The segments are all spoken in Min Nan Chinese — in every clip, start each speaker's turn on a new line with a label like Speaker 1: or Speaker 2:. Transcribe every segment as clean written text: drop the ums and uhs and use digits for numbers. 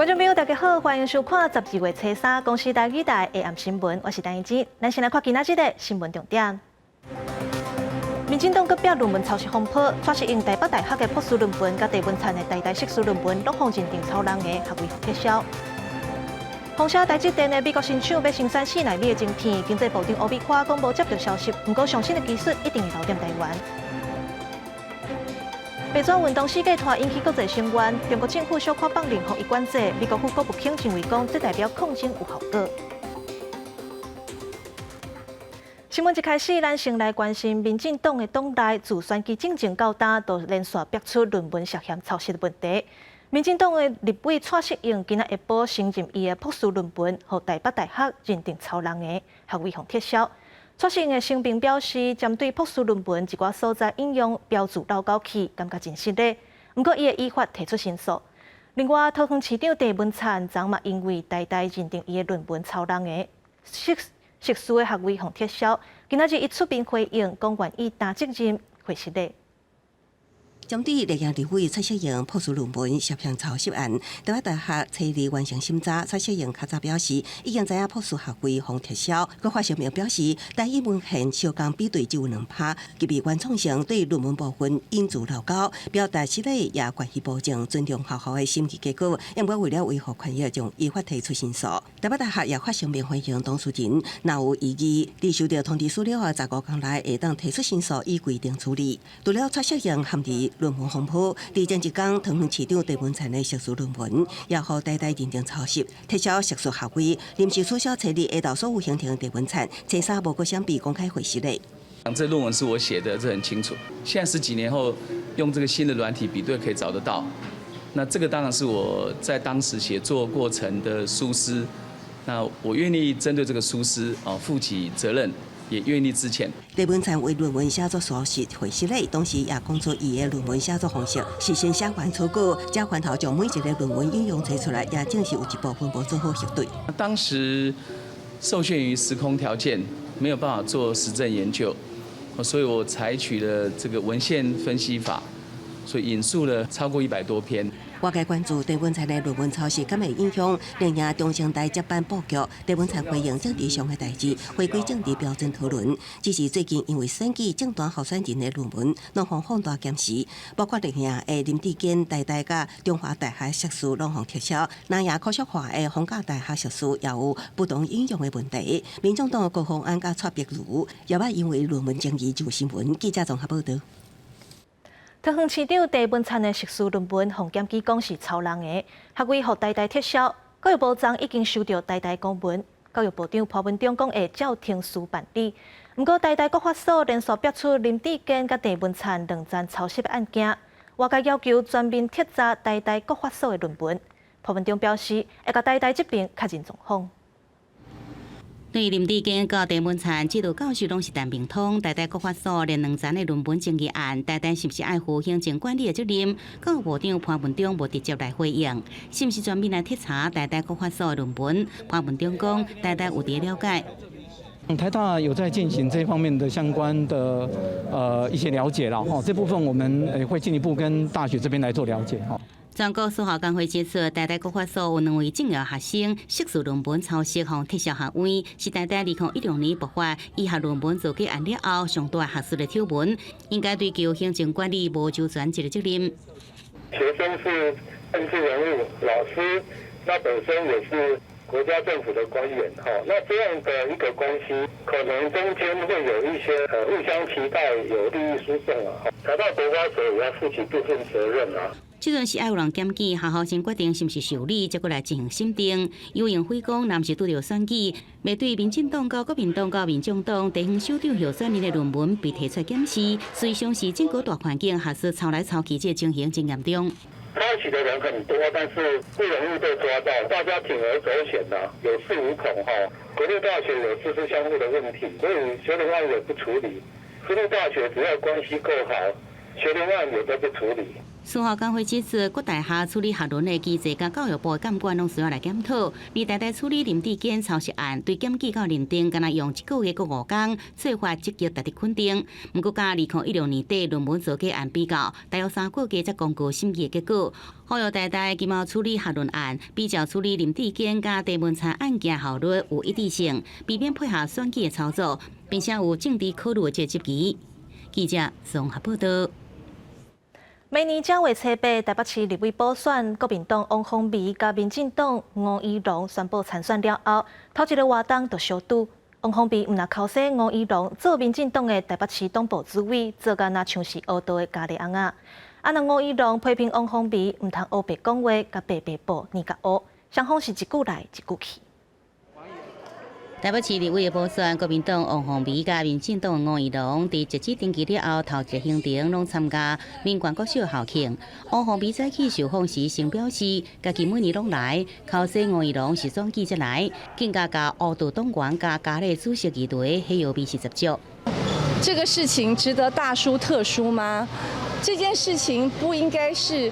Speaker 1: 觀眾朋友，大家好，歡迎收看12月初三公視台語台下暗新聞，我是陳怡之。咱先來看今仔日的新聞重點。民進黨閣爆論文抄襲風波，蔡適應台北大學的博士論文，佮鄭文燦的台大碩士論文，攏予認定抄人的學位撤銷。封殺台積電的美國新廠欲生產4納米的晶片，經濟部長鄔美花講無接著消息，毋過上新的技術一定會留踮台灣。白紙運動四界拖引起國際聲援，中國政府小可放任予伊管制，美國副國務卿認為講，這代表抗爭有效果。新聞一開始，咱先來關心民進黨的黨內自選舉進前到今，都連續爆出論文涉嫌抄襲的問題。民進黨的立委蔡適應今仔下晡承認伊的博士論文予台北大學認定抄人的學位予撤銷。蔡適應的聲明表示，針對博士論文一寡所在引用標註漏勾去，感覺真失禮。毋過，伊會依法提出申訴。另外，桃園市長鄭文燦昨嘛因為台大認定伊的論文抄人的碩士的學位予撤銷，今仔日伊出面回應，講願意擔責任，會失禮。
Speaker 2: 針對綠營立委蔡適應博士論文涉嫌抄襲案，台北大學初二完成審查，蔡適應較早表示已經知影博士學位予撤銷，閣發聲明表示，單一文獻相仝比對只有2%，具備原創性對論文部分引注漏勾，表達失禮也願意保證尊重學校的審議結果，毋過為了維護權益，將依法提出申訴。台北大學也發聲明歡迎當事人，若有異議，佇收到通知書了後15天內會當提出申訴，依規定處理。除了蔡適應陷佇論文風波，佇前一工，桃園市長鄭文燦的碩士論文也予台大認定抄襲，撤銷碩士學位，臨時取消初二下晝所有行程。鄭文燦初三無閣閃避公開會失禮。
Speaker 3: 這論文是我寫的，這很清楚。現在十幾年後，用這個新的軟體比對可以找得到。那這個當然是我在當時寫作過程的疏失。那我願意針對這個疏失啊，負起責任。也願意致歉。
Speaker 2: 鄭文燦為論文寫作疏失會失禮，同時也講出伊的論文寫作方式是先寫完初稿，才翻頭將每一個論文引用提出來，也正是有一部分無做好核對。
Speaker 3: 當時受限於時空條件，沒有辦法做實證研究，所以我採取了這個文獻分析法，所以引述了超過100多篇。
Speaker 2: 外界關注鄭文燦的論文抄襲，敢會影響綠營中生代接班布局？鄭文燦回應政治上的代誌，回歸政治標準討論。只是最近因為選舉政黨候選人的論文，攏予放大檢視，包括綠營的林智堅台大佮中華大學碩士攏予撤銷，南亞科學化的逢甲大學碩士也有不當引用的問題。民眾黨高虹安佮蔡壁如也捌因為論文爭議上新聞。記者綜合報導。
Speaker 1: 桃園市長鄭文燦的碩士論文，予檢舉講是抄人的，學位予台大撤銷。教育部昨已經收到台大公文，教育部長潘文忠講會照程序辦理。毋過台大國發所連續爆出林智堅佮鄭文燦兩層抄襲的案件，外界要求全面徹查台大國發所的論文。潘文忠表示，會共台大這邊確認狀況。
Speaker 4: 對林智堅佮鄭文燦這對教授攏是陳明通，台大國發所連兩層的論文爭議案，台大是毋是愛負行政管理的責任？教育部長潘文忠無直接來回應，是毋是全面來徹查台大國發所的論文？潘文忠講，台大有佇了解。
Speaker 5: 台大有在進行這方面的相關的一些了解啦，吼，這部分我們會進一步跟大學這邊來做了解，吼。
Speaker 4: 全國數學工會指出，台大國發所有兩位重要學生碩士論文抄襲予撤銷學位，是台大2016年爆發醫學論文造假案了後上大學術的醜聞，應該追究行政管理無周全這個責任。
Speaker 6: 學生是政治人物，老師那本身也是國家政府的官員，哈，那這樣的一個關係，可能中間會有一些互相期待，有利益輸送啊，台大國發所也要負起部分責任啊。
Speaker 4: 這陣是愛有人檢舉，學校先決定是毋是受理，才閣來進行審定。游應輝講，若毋是拄著選舉，面對民進黨、國民黨、民眾黨地方首長候選人的論文被提出檢視，隨常是整個大環境學術抄來抄去，這個情形真嚴重。
Speaker 6: 抄襲的人很多，但是不容易被抓到，大家鋌而走險吶，有恃無恐哈。國立大學有師師相護的問題，所以學聯案也不處理；私立大學只要關係夠好，學聯案也都不處理。
Speaker 4: 事後江會指出，各大學處理學倫的機制，佮教育部的監管攏需要來檢討。而台大處理林智堅抄襲案，對檢舉到認定，敢若用一個月閣5工，做法積極值得肯定。毋過，佮2016年底論文造假案比較，大約3個月才公告審議的結果。呼籲台大今後處理學倫案，比較處理林智堅佮鄭文燦案件效率有一致性，避免配合選舉的操作，並且有政治考慮的這個質疑。記者綜合報道。
Speaker 1: 明年正月初八，台北市立委補選，國民黨王鴻薇佮民進黨吳怡農宣布參選了後，頭一个活動就相拄。王鴻薇毋但剾洗吳怡農做民進黨的台北市黨部主委，做甲若像是烏道的咖喱尪仔。啊，若吳怡農批評王鴻薇毋通烏白講話，共白白布黏共烏，雙方是一句來一句去。
Speaker 4: 台北市立委的補選，國民黨王鴻薇佮民進黨吳怡農，佇截止登記了後，頭一个行程攏參加民權國小校慶。王鴻薇早起受訪時，先表示，家己每年攏來，剾洗吳怡農是選舉才來，更加共烏道黨員佮咖喱主席議題，火藥味是十足。
Speaker 7: 這個事情值得大書特書嗎？這件事情不應該是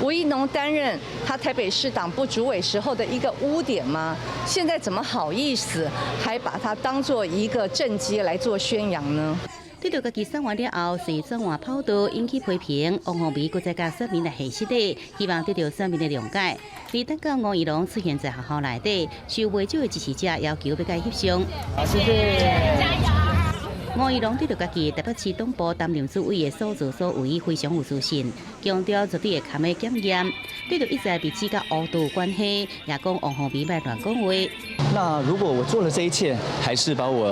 Speaker 7: 吳怡農擔任他台北市黨部主委時候的一個污點嗎？現在怎麼好意思還把它當做一個政績來做宣揚呢？
Speaker 4: 對著家己選完了後，隨轉換跑道引起批評，王鴻薇閣再共選民來下失禮，希望得到選民的諒解。而等到吳怡農出現在學校內底，受袂少的支持者要求欲共伊翕相。
Speaker 8: 謝謝，加油！
Speaker 4: 吳怡農對著家己台北市黨部擔任主委的所作所為非常有自信，強調絕對會堪得檢驗。對著一再被指佮烏道有關係，也講王鴻薇莫亂講話。
Speaker 9: 那如果我做了這一切，還是把我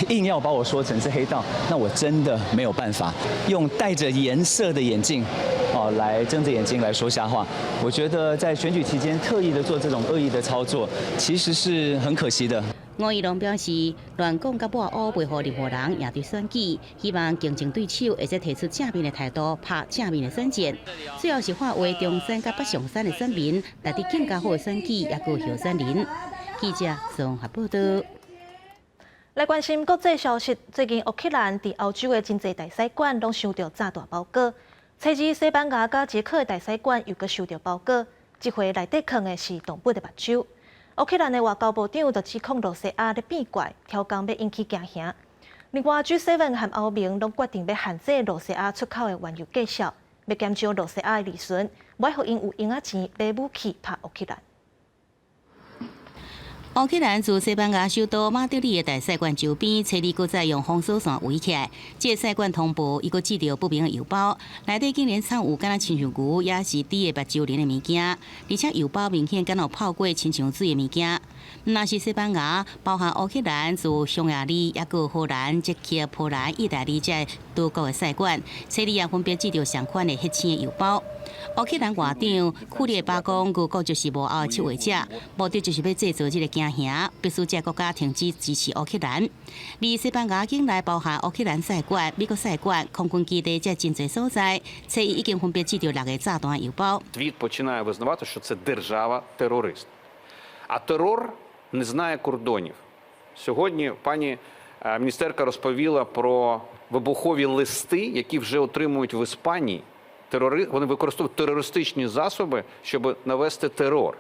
Speaker 9: 硬要把我說成是黑道，那我真的沒有辦法用戴着顏色的眼鏡，哦，來睜着眼睛來說瞎話。我覺得在選舉期間特意的做這種惡意的操作，其實是很可惜的。
Speaker 4: 吳怡農表示，亂講佮抹烏袂予任何人贏著選舉，希望競爭對手會使提出正面的態度，拍正面的選戰。最後是喊話中山佮北上山的選民，來佇更加好的選舉，抑閣候選人。記者綜合報道。
Speaker 1: 來關心國際消息，最近烏克蘭佇歐洲的真濟大使館攏收著炸彈包裹，初二西班牙佮捷克的大使館又閣收著包裹，這回內底囥的是動物的目睭。烏克蘭的外交部長就指控羅西亞咧變怪，挑工欲引起驚嚇。另外，G7 和歐盟攏決定欲限制羅西亞出口的原油價數，欲減少羅西亞的利潤，無愛予𪜶有閒仔錢買武器拍烏克蘭。
Speaker 4: 烏克蘭駐西班牙首都馬德里的大使館周邊，初二閣再用封鎖線圍起來。這個使館通報，伊閣寄著不明的郵包，內底竟然藏有敢若親像牛，抑是豬的目睭仁的物件，而且郵包明顯敢若有泡過親像水的物件。毋但是西班牙，包含烏克蘭駐匈牙利、抑閣荷蘭、捷克、波蘭、意大利這多國的使館，初二也分別接著相款的血腥的郵包。烏克蘭外長庫列巴講，俄國就是幕後的策劃者，目的就是欲製造這个驚嚇，迫使這个國家停止支持烏克蘭。而西班牙境內包含烏克蘭使館、美國使館、空軍基地這真濟所在，初一已經分別接著六个炸彈郵包。
Speaker 10: Світ починає визнавати, що це держава-терорист. А терор не знає кордонів. Сьогодні пані міністерка розповіла про вибухові листи, які вже отримують в Іспанії. Вони використовують терористичні засоби, щоб навести терор.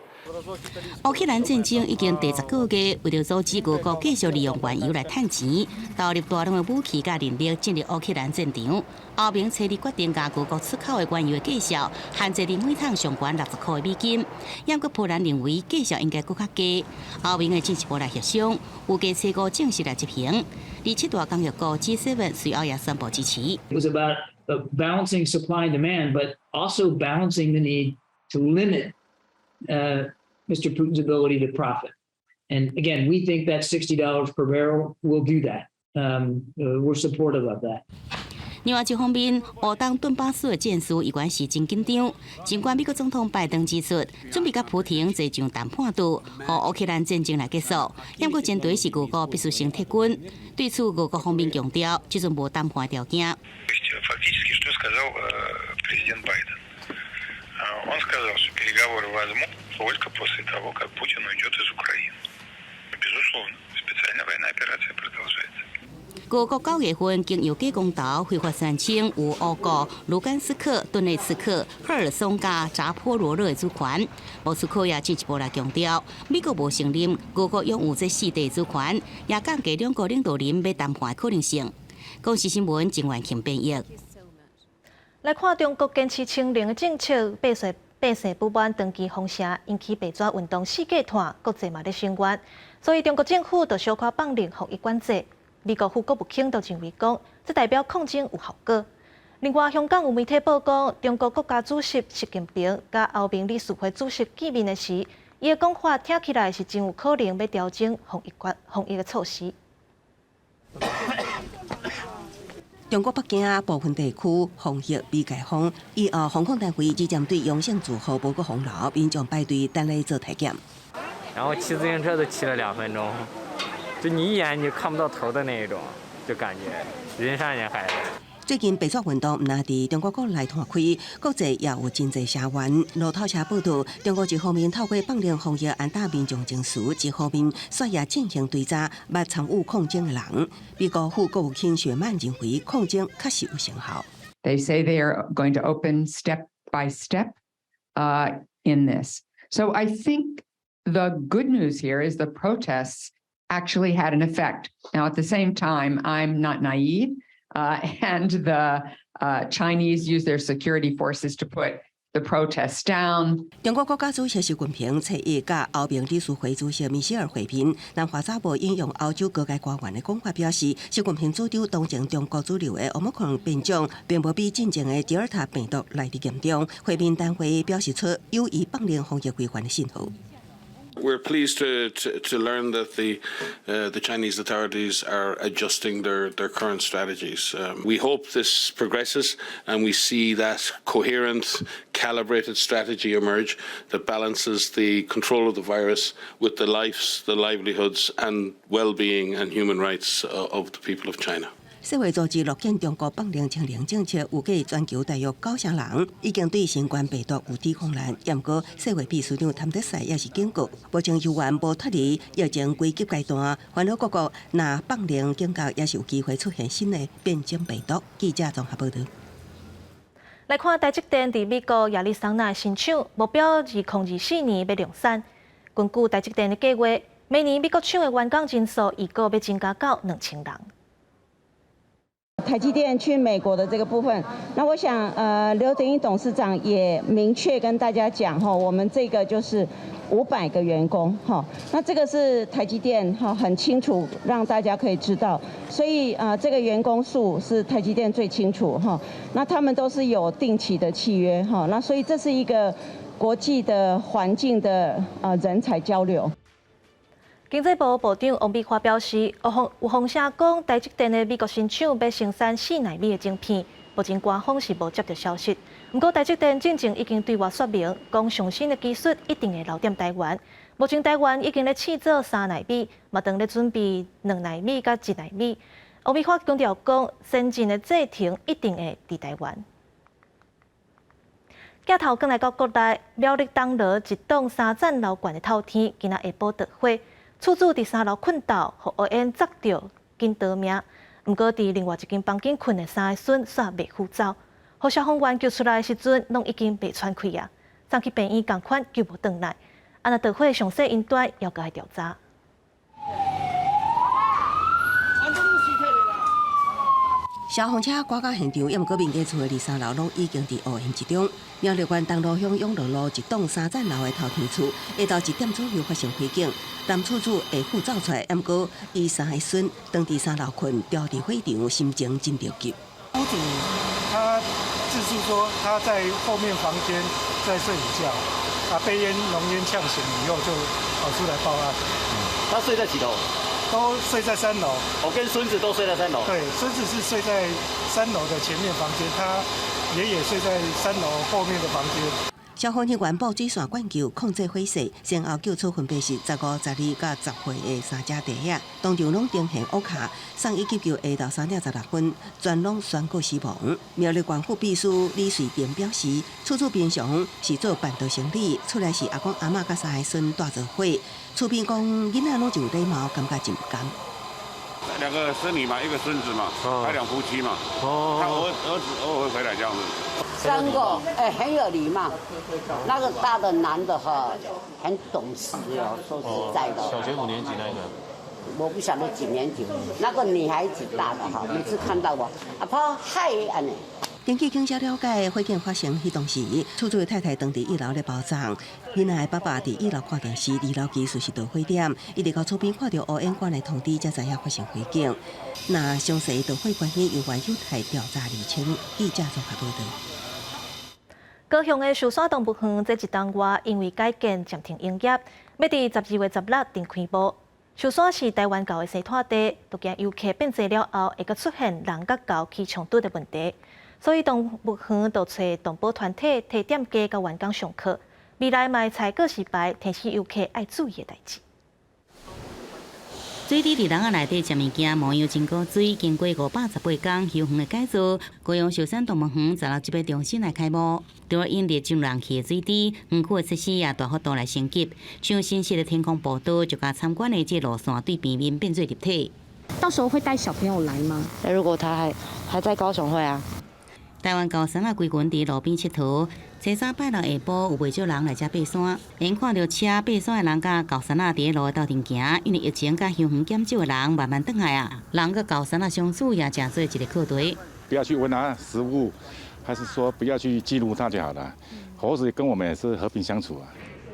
Speaker 4: 烏克蘭戰爭已經第10個月，為著阻止俄國繼續利用原油來趁錢，投入大量的武器佮人力進入烏克蘭戰場。歐盟初二決定共俄國出口的原油的價數限制佇每桶上懸60塊的美金。毋過波蘭認為價數應該閣較低。歐盟會進一步來協商，預計初五正式來執行。而七大工業國 G7 隨後也宣布支持。
Speaker 8: It was about balancing supply and demand, but also balancing the need to limit Mr. Putin's ability to profit. And again, we think that $60 per barrel will do that. We're supportive of that.
Speaker 4: 另外一方面，烏東頓巴斯的戰事依然是真緊張。儘管美國總統拜登指出，準備佮普廷坐上談判桌，予烏克蘭戰爭來結束，毋過前提是俄國必須先撤軍。對此，俄國方面強調，這陣無談判條件。
Speaker 11: Фактически, что сказал президент Байден? Он сказал, что переговоры возможны только после того, как Путин уйдет из Украины. Безусловно, специальная военная операция продолжается.
Speaker 4: 俄國9月份經由假公投非法宣稱有烏國盧甘斯克、頓涅茨克、赫爾松佮扎波羅熱的主權。莫斯科也進一步來強調，美國無承認俄國擁有這四地主權，也降低兩國領導人欲談判的可能性。公視新聞鄭元慶編譯。
Speaker 1: 來看中國堅持清零的政策，百姓百姓不滿長期封城，引起白紙運動四界湠，國際嘛咧聲援，所以中國政府就小可放寬防疫管制。美國副國務卿就認為講，這代表抗爭有效果。另外，香港有媒體報講，中國國家主席習近平佮歐盟理事會主席見面的時，伊的講話聽起來是真有可能欲調整防疫的措施。
Speaker 2: 中國北京部分地區防疫未解封，以後防控單位只針對陽性住戶無閣封樓，民眾排隊等來做體檢。
Speaker 12: 然後騎自行車都騎了2分鐘，就你一眼你就看不到頭的那一種，就感覺人山人海。
Speaker 2: 最近白紙運動毋但佇中國國內湠開，國際也有真濟聲援。路透社報道，中國一方面透過放寬防疫安撫民眾情緒，一方面煞也進行追查捌參與抗爭的人。美國副國務卿雪曼認為，抗爭確實有成效。
Speaker 13: They say they are going to open step by step in this. So I think the good news here is the protests actually had an effect. Now, at the same time, I'm not naive. And the Chinese use their security forces to put the protests down.
Speaker 2: 中國國家主席習近平初一佮歐盟理事會主席米歇爾會面，南華早報引用歐洲高階官員的講法表示，習近平主張當前中國主流的奧密克戎變種，並無比進前的德爾塔病毒來得嚴重。會面談話表示出有意放寬防疫規範的信號。
Speaker 14: We're pleased to learn that the Chinese authorities are adjusting their current strategies. We hope this progresses and we see that coherent, calibrated strategy emerge that balances the control of the virus with the lives, the livelihoods and well-being and human rights of the people of China.
Speaker 2: 世衛組織樂見中國放寬清零政策，預計全球大約9成人已經對新冠病毒有抵抗力。毋過世衛秘書長譚德塞也是警告，目前猶原無脫離疫情危急階段，煩惱各國若放寬警覺，也是有機會出現新的變種病毒。記者綜合報道。
Speaker 1: 來看台積電佇美國亞利桑那新廠，目標2024年欲量產。根據台積電的計劃，明年美國廠的員工人數預告欲增加到2000人。
Speaker 15: 台積電去美國的這個部分，那我想，劉德音董事長也明確跟大家講，哈，我們這個就是500個員工，哈，那這個是台積電哈很清楚，讓大家可以知道，所以啊，這個員工數是台積電最清楚，哈，那他們都是有定期的契約，哈，那所以這是一個國際的環境的人才交流。
Speaker 1: 經濟部部長王美花表示，有風聲講台積電的美國新廠欲生產4納米的晶片，目前官方是無接著消息。毋過台積電進前已經對外說明，講上新的技術一定會留踮台灣。目前台灣已經咧試做3納米，嘛當咧準備2納米佮1納米。王美花強調講，先進的製程一定會佇台灣。鏡頭轉來到國內，苗栗東螺一棟三層樓懸的透天，今仔下晡著火。厝主佇三樓睏著，予烏煙鑿著，緊逃命。毋過佇另外一間房間睏的三個孫煞袂赴走，予消防員救出來的時陣，攏已經袂喘氣啊！送去病院仝款救無轉來。啊，若著火詳細因端猶閣愛調查。
Speaker 2: 消防車趕到現場，猶毋過民家厝的二三樓攏已經佇烏煙之中。苗栗縣東螺鄉永樂路一棟三層樓的透天厝，下晝1點左右發生火警，男厝主下昏走出來，毋過伊三个孫當佇三樓睏，著佇火場，心情真著急。
Speaker 16: 屋主他自述說他在後面房間在睡午覺，啊被煙濃煙嗆醒以後就跑出來報案。
Speaker 17: 他睡在幾樓？
Speaker 16: 都睡在三樓。
Speaker 17: 我跟孫子都睡在三樓。
Speaker 16: 對，孫子是睡在三樓的前面房間，他爺爺睡在三樓後面的房間。
Speaker 2: 消防人員布水線灌救，控制火勢，先後救出分別是15、12佮10歲的三隻弟仔，當場攏呈現烏卡，送醫急救，下晝3點16分，全攏宣告死亡。苗栗縣府秘書李瑞平表示，厝主平常是做辦桌生意，厝內是阿公阿嬤佮三个孫蹛做伙。厝邊講囡仔攏真有禮貌，感覺真毋甘。
Speaker 18: 兩個孫女嘛，一個孫子嘛，他兩夫妻嘛。哦。他兒子偶爾會回來這樣子。
Speaker 19: 三個，哎，很有禮貌。那個大的男的哈，很懂事哦，說實在的。
Speaker 20: 小學五年級那個。
Speaker 19: 我不曉得幾年級，那個女孩子大的哈，每次看到我，阿婆嗨按呢。
Speaker 2: 根據警察了解，火警發生彼當時，厝主的太太當佇一樓咧包粽，囡仔的爸爸佇一樓看電視，二樓其實是導火點，伊佇到厝邊看著烏煙關來通知，才知影發生火警。那詳細導火原因由原有待調查釐清。記者綜合報導。
Speaker 1: 高雄的壽山動物園這一冬外，因為改建暫停營業，欲佇12月16重開幕。壽山是台灣猴的生態地，都驚遊客變濟了後，會閣出現人佮猴起衝突的問題，所以動物園就揣動保團體提店家佮員工上課，未來嘛會裁告示牌提醒遊客愛注意的代誌。
Speaker 4: 水佇佇籠仔內底食物件，模樣真古錐。經過518工休園的改造，高雄壽山動物園十六這擺重新來開幕。除了引入真人氣的水池，園區的設施也大幅度來升級。像新設的天空步道，就共參觀的這路線對平面變做立體。
Speaker 21: 到時候會帶小朋友來嗎？
Speaker 22: 如果他還在高雄會啊。
Speaker 4: 台灣猴硐仔規群佇路邊𨑨迌，初三拜六下晡有袂少人來遮爬山。𪜶看著車爬山的人佮猴硐仔佇路鬥陣行，因為疫情佮休園減少的人慢慢轉來啊。人佮猴硐仔相處也成做一個課題。
Speaker 23: 不要去問他食物，還是說不要去激怒他就好了。猴子跟我們也是和平相處啊。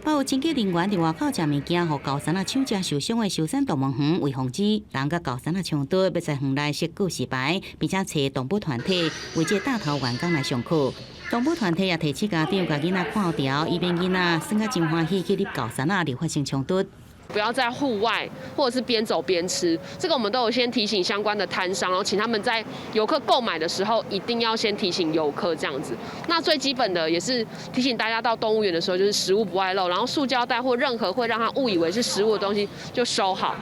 Speaker 4: 包有清潔人員佇外口食物件，予猴硐仔搶食受傷的壽山動物園為防止人佮猴硐仔衝突，欲在園內設告示牌，並且揣動保團體為這帶頭員工來上課。動保團體也提醒家長，共囡仔看牢牢，以免囡仔耍甲真歡喜去躡猴硐仔而發生衝突。
Speaker 24: 不要在戶外或者是邊走邊吃，這個我們都有先提醒相關的攤商，然後請他們在遊客購買的時候一定要先提醒遊客這樣子。那最基本的也是提醒大家到動物園的時候，就是食物不外漏，然後塑膠袋或任何會讓他誤以為是食物的東西就收好。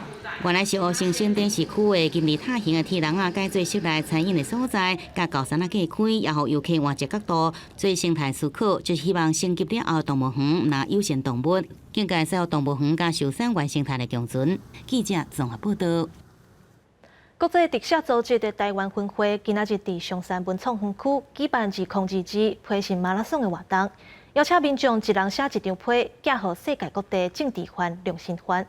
Speaker 4: 原來是烏莴新電視區的金字塔形的鐵籠仔，改做室內餐飲的所在，共猴硐仔隔開，也予遊客換一個角度做生態思考，就是希望升級了後動物園若友善動物，更加使動物園佮壽山原生態來共存。記者綜合報導。
Speaker 1: 國際特赦組織的台灣分會今仔日佇松山文創園區舉辦2022批信馬拉松的活動，邀請民眾一人寫一張批，寄予世界各地政治犯、良心犯。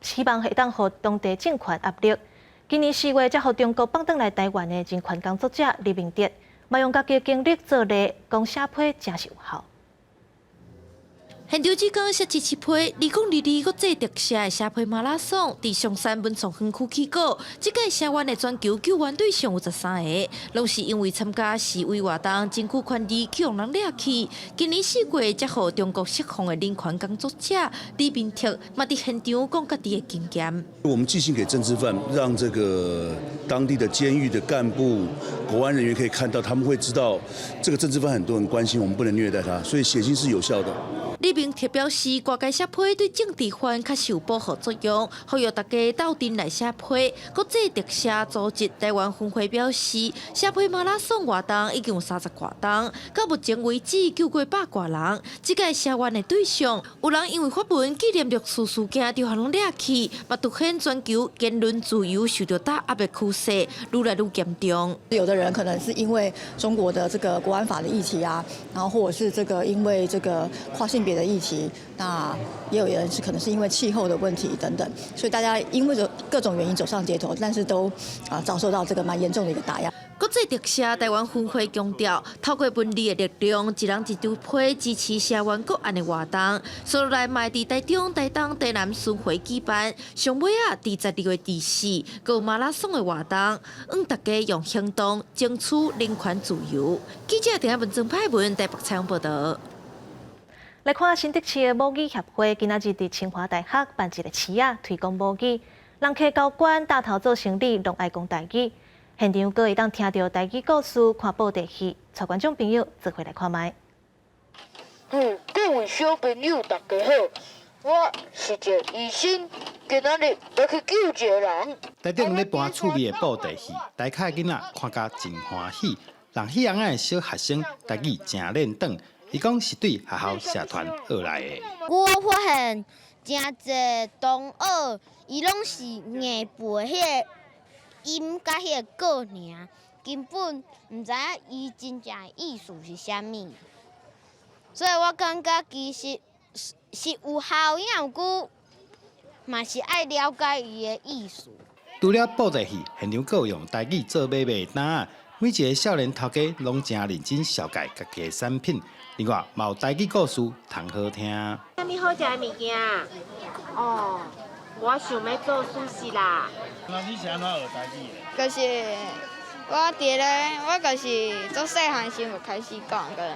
Speaker 1: 希望會當予當地政權壓力。今年4月，才予中國放轉來台灣的人權工作者李明哲，嘛用家己的經歷做例，講寫批誠是有效。
Speaker 25: 現場只講寫支持批，2022國際特赦的寫批馬拉松，佇松山文創園區起鼓。這屆聲援的全球救援對象有13个，攏是因為參加示威活動爭取權利去予人掠去。今年4月，才予中國釋放的人權工作者李明哲，嘛佇現場講家己的經驗。
Speaker 26: 我們寄信給政治犯，讓這個當地的監獄的幹部、國安人員可以看到，他們會知道這個政治犯很多人關心，我們不能虐待他，所以寫信是有效的。
Speaker 25: 李明哲表示，外界寫批對政治犯確實有保護作用，呼籲大家鬥陣來寫批。國際特赦組織台灣分會表示，寫批馬拉松活動已經有30外冬，到目前為止救過百外人。這屆聲援的對象，有人因為發文紀念六四事件就予人掠去，嘛凸顯全球言論自由受著打壓的趨勢愈來愈嚴重。
Speaker 27: 有的人可能是因為中國的這個國安法的議題啊，然後或者是這個因為這個跨性別的議題，那也有人是可能是因為氣候的問題等等，所以大家因為各種原因走上街頭，但是都啊遭受到這個蠻嚴重的一個打壓。
Speaker 25: 國際特赦台灣分會強調，透過文字的力量，一人一張批支持聲援國案的活動。所以來嘛佇台中、台東、台南巡迴舉辦，上尾仔佇12月24，閣有馬拉松的活動，向大家用行動爭取人權自由。記者鄭文曾派文台北採訪報導。
Speaker 1: 來看新竹市的母語協會，今仔日佇清華大學辦一個市仔，推廣母語。人客高官帶頭做生理，攏愛講台語。現場閣會當聽著台語故事，看布袋戲，帶觀眾朋友做伙來看覓。
Speaker 28: 各位小朋友，大家好，我是一個醫生，今仔日欲去救一個人。
Speaker 29: 台頂咧搬趣味的布袋戲，大家囡仔看甲真歡喜。人彼翁仔的小學生台語誠輪轉，伊講是對學校社團學來的。
Speaker 28: 我發現誠濟同學，伊攏是硬背彼個。
Speaker 3: 音佮彼个歌爾，根本毋知影伊真正的意思是啥物。所以我感覺其實是有效影，毋過嘛是愛了解伊的意思。
Speaker 29: 除了布袋戲，現場閣有用台語做買賣單仔，每一个少年頭家攏誠認真紹介家己的產品。另外，嘛有台語故事通好聽。
Speaker 5: 啥物好食的物件？哦，我想欲做壽司啦。
Speaker 17: 那你是按怎學台語的？
Speaker 6: 就是我佇咧，我就是做細漢時就開始講個，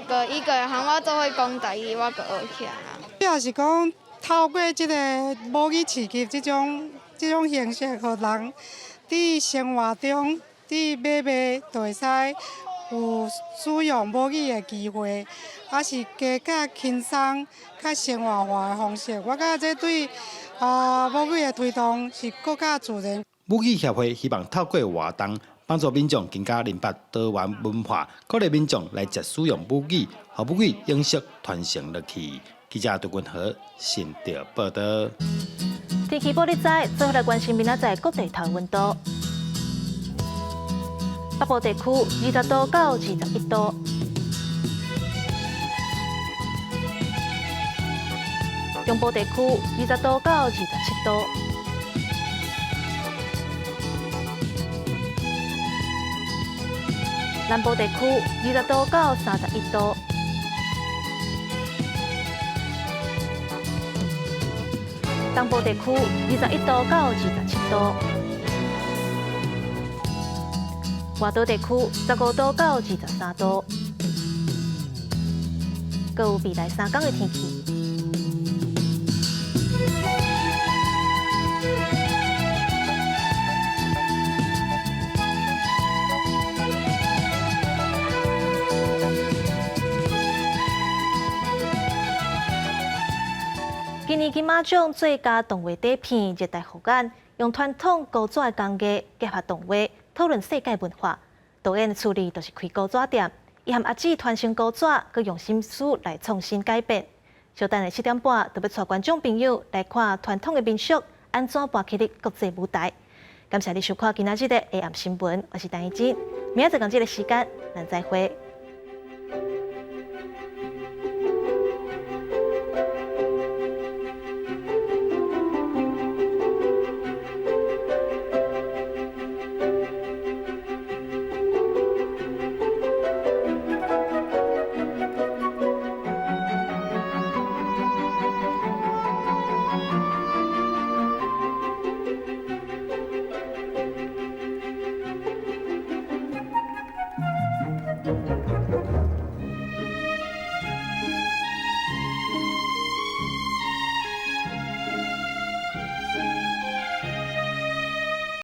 Speaker 6: 個伊個喊我做伙講台語，我就學起來啦。
Speaker 7: 主要是講透過這个母語市集這種形式，予人佇生活中佇買賣就會使有使用母語的機會，抑是加較輕鬆、較生活化的方式。我感覺這對母語的推動是閣較自然。
Speaker 29: 母語協會希望透過活動，幫助民眾更加明白多元文化，鼓勵民眾來食使用母語，予母語永續傳承落去。記者杜君和新竹報導。
Speaker 1: 天氣報你知，最後來關心明仔載各地頭溫度。北部地區20度到21度，中部地區20度到27度，南部地區20度到31度，東部地區21度到27度。外島地區15度到23度，閣有未來三工的天氣。今年金馬獎最佳動畫短片熱帶護眼，用傳統古紙的工藝結合動畫，討論世界文化。導演處理就是開古紙店，伊和阿姊傳承古紙，閣用心思來創新改變。小等下7點半，就欲帶觀眾朋友來看傳統的民俗按怎搬去佇國際舞台。感謝你收看今仔日的下暗新聞，我是陳怡靜，明仔載仝這个時間，咱再會。